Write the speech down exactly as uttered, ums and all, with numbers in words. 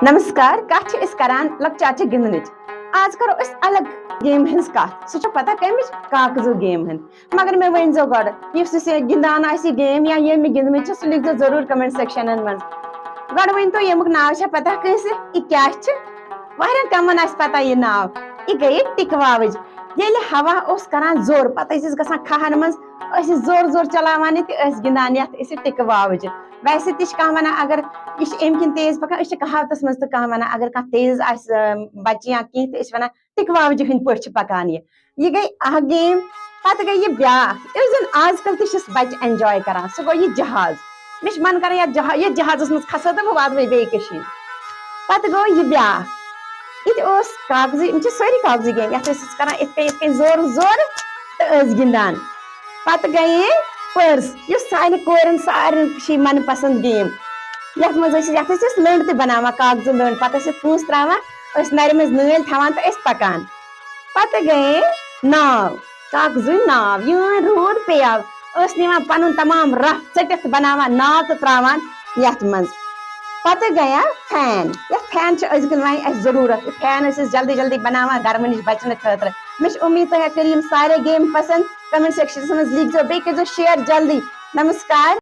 نمسکار، کتھ چھِ أسۍ کران لۄکچارچہِ گِنٛدنٕچ؟ آز کرو أسۍ الگ گیم ہٕنٛز کتھ۔ سُہ چھُ پتہ کمِچ؟ کاغذو گیم ہٕنٛز۔ مگر مےٚ ؤنۍ زیو گۄڈٕ، یُس أسۍ یہِ گِنٛدان آسہِ یہِ گیم یا ییٚمۍ یہِ گِنٛدمٕتۍ چھِ، سُہ لیکھزیو ضروٗر کمنٹ سیکشنن منٛز۔ گۄڈٕ ؤنۍ تو، ییٚمیُک ناو چھا پتہ کٲنٛسہِ؟ یہِ کیٛاہ چھِ؟ واریاہن کمن آسہِ پتہ یہِ ناو۔ یہِ گٔیے ٹِکہٕ واوٕج۔ ییٚلہِ ہوا اوس کران زور، پتہٕ ٲسۍ أسۍ گژھان کھہن منٛز، ٲسۍ أسۍ زور زور چلاوان یہِ تہِ ٲسۍ گِنٛدان یتھ أسۍ یہِ ٹِکہٕ واوٕج۔ ویسے تہِ چھِ کانٛہہ ونان، اگر یہِ چھِ امہِ کِنۍ تیز پکان، أسۍ چھِ کہاوتس منٛز تہِ کانٛہہ ونان، اگر کانٛہہ تیز آسہِ، اۭں، بچہِ یا کینٛہہ، تہِ أسۍ چھِ ونان ٹِکہٕ واوجہِ ہٕنٛدۍ پٲٹھۍ چھِ پکان یہِ۔ یہِ گٔے اکھ گیم۔ پتہٕ گٔے یہِ بیاکھ، یُس زن آز کل تہِ چھِس بچہِ انجاے کران، سُہ گوٚو یہِ جہاز۔ مےٚ چھِ من کران یتھ جہا-، یتھ جہازس منٛز کھسو تہٕ بہٕ واتہٕ وۄنۍ بیٚیہِ کٔشیٖرِ۔ پتہٕ گوٚو یہِ بیاکھ۔ یہِ تہِ اوس کاغذی، یِم چھِ سٲری کاغذی گیم۔ یتھ ٲسۍ أسۍ کران یِتھ کٔنۍ، یِتھ کٔنۍ زورٕ زورٕ تہٕ ٲسۍ گِنٛدان۔ پتہٕ گٔیے پٔرس، یُس سانہِ کورٮ۪ن سارنٕے چھِ من پسند گیم۔ یتھ منٛز ٲسۍ، یتھ ٲسۍ أسۍ لٔنٛڈ تہِ بناوان، کاغذٕ لٔنٛڈ۔ پتہٕ ٲسۍ أسۍ پونٛسہٕ تراوان، ٲسۍ نرِ منٛز نٲلۍ تھاوان تہٕ ٲسۍ پکان۔ پتہٕ گٔیے ناو، کاغذٕے ناو، یُن روٗد پیٚیو، ٲسۍ نِوان پنُن تمام رف ژٔٹِتھ تہٕ بناوان ناو تہٕ تراوان یتھ منٛز۔ پتہٕ گٔیے فین۔ یتھ فین چھِ أزکہِ وۄنۍ اَسہِ ضروٗرت۔ یہِ فین ٲسۍ أسۍ جلدی جلدی بناوان گرمہٕ نِش بچنہٕ خٲطرٕ۔ مےٚ چھِ اُمید تۄہہِ کٔرِو یِم سارے گیم پسند۔ کمنٹ سیکشنس منٛز لیکھزیو، بیٚیہِ کٔرزیو شیئر جلدی۔ نمسکار،